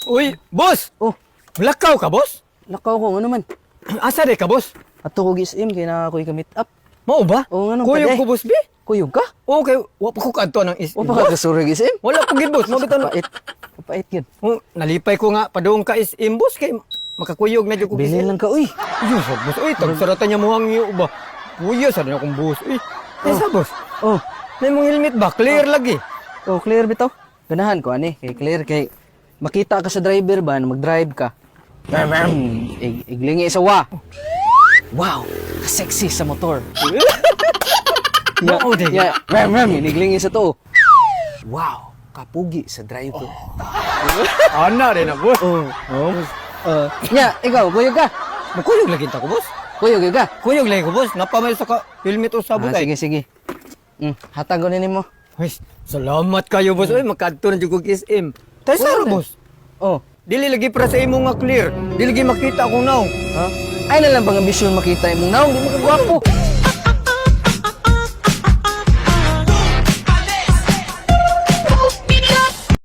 Uy, boss! Oh, Lakaw ka, boss? lakaw ko ano man. Asa di ka, boss? Ato ko gi-SM kay na ako'y ka-meet up. Mao ba? Oo, nga nung Kuyog kaday. ko, boss, bi? Kuyog ka? Okay, wa pa ko kaadto ng SM. Wa pa ka kasurag SM? Wala ko gid, boss. Mao bitaw na. Pait. Pait yun. Oh, nalipay ko nga padung ka SM, boss, kay makakuyog na jud ko Bilin SM. lang ka, uy. Uy, sa boss. Uy, tagsaratan niya mo ang iyo ba? Kuya, sa rin akong boss. Uy, eh, sa boss. Oh, May mong helmet ba? Clear lagi. oh, clear bitaw. Ganahan ko ani, kay clear kay makita ka sa driver ba na mag-drive ka. Bam, bam. Iglingi sa wa. Wow, sexy sa motor. Mao di. Yeah, bam, bam, iniglingi sa to. Wow, kapugi sa driver. Ana rin na, boss. Oh. Oh. Nya, ikaw, kuyog ka. Makuyog lagi ta ko, boss. Kuyog ka. Kuyog lagi ko, boss. Napamay sa ka helmet o sabot Ah, ay. sige, sige. Hatag ko nimo. Uy, salamat kayo, boss. Uy, makadto na jud kog SM. Tay saro, boss. Oh. Dili lagi para sa imo nga clear. Dili lagi makita akong naong. Ha? Ay na lang bang ambisyon makita imong naong di mo kagwapo.